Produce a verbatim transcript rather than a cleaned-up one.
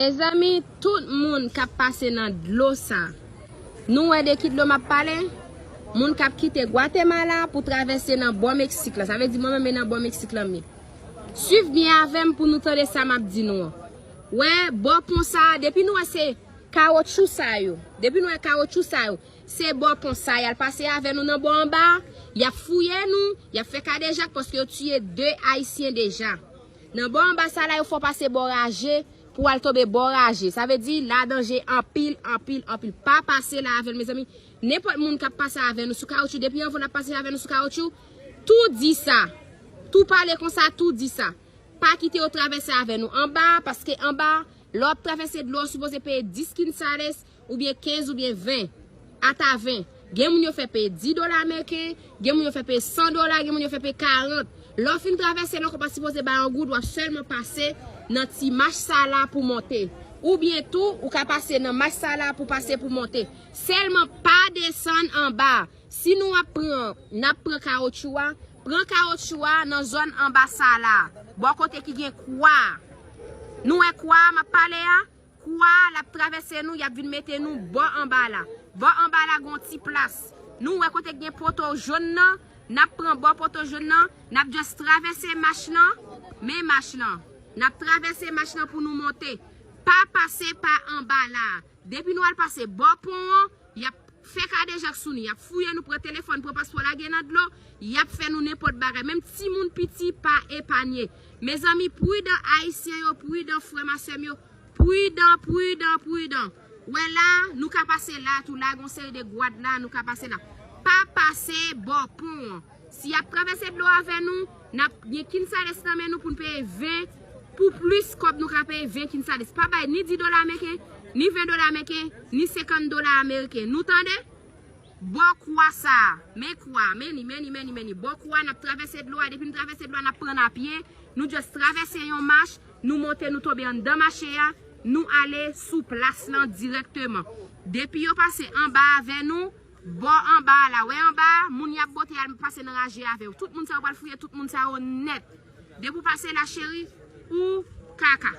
Mezanmi, tout moun k ap pase nan dlo sa, nou wè de ki dlo m ap pale? Moun k ap kite Gwatemala pou travèse nan bò Meksik la. Sa vle di mwen menm e nan bò Meksik la m ye. Swiv byen avè m pou nou tande sa m ap di nou an. Wè, bò pon sa, depi nou wè se kawotchou sa yo. Depi nou wè kawotchou sa yo, se bò pon sa y al pase avè nou nan bò anba. Y ap fouye nou, y ap fè kadejak paske yo tiye de Ayisyen deja. Nan bò anba sa la, yo fè w pase bò raje pou w al tonbe bò raje. Sa vle di, la danje anpil, anpil, anpil. Pa pase la avè l, mezanmi. Nenpòt moun k ap pase avè nou sou kawotchou, depi anvan n ap pase avè nou sou kawotchou, tou di sa. Tou pale konsa, tou di sa. Pa kite yo travèse avè nou anba, paske anba, lè w ap travèse dlo, w sipoze peye dis quetzales, oubyen kenz, oubyen ven. Ata ven. Gen moun yo fè peye dis dola ameriken, gen moun yo fè peye san dola, gen moun yo fè peye karant. Lè w fin travèse la, w pa sipoze bay yon goud, w ap sèlman pase nan ti mach sa la pou monte. Oubyen tou, ou ka pase nan mach sa la pou pase pou monte. Sèlman pa desann anba. Si nou ap pran, n ap pran kawotchou a, pran kawotchou a nan zòn anba sa la, bò kote ki gen kwa a. Nou wè kwa a m ap pale a? Kwa a, l ap travèse nou, y ap vin mete nou bò anba la. Bò anba la gen yon ti plas. Nou wè kote k gen poto jòn nan, n ap pran bò poto jòn nan, n ap just travèse mach lan, men mach lan. N ap travèse mach lan pou nou monte. Pa pase pa anba la. Depi nou al pase bò pon an, y ap fè kadejak sou nou, y ap fouye nou, pran telefòn, pran paspò, lage nan dlo, y ap fè nou nenpòt bagay. Menm timoun piti pa epanye. Mezanmi, pridan, Ayisyen yo, pridan, frè m a sè m yo, pridan, pridan, pridan. Wè la, nou ka pase la tou, la gon seri de gwad la, nou ka pase la. Pa pase bò pon an. Si y ap travèse dlo avè nou, n ap gen quetzales nan men nou pou n peye ven, pou plis kòb nou ka peye ven quetzales. Pa bay ni dis dola ameriken, ni ven dola ameriken, ni senkant dola ameriken. Nou tande? Bò kwa sa a. Men kwa, men li, men li, men li, men li. Bò kwa, n ap travèse dlo a. Depi n travèse dlo a, n ap pran n a pye. Nou just travèse yon mach, nou monte, nou tonbe anndan mache a, nou ale sou plas lan dirèkteman. Depi yo pase anba avè nou, bò anba a la, wè anba a, moun y ap bote al pase nan raje avè w. Tout moun sa yo pral fouye, tout moun sa yo nèt. Depi w pase la, cheri, ou kaka.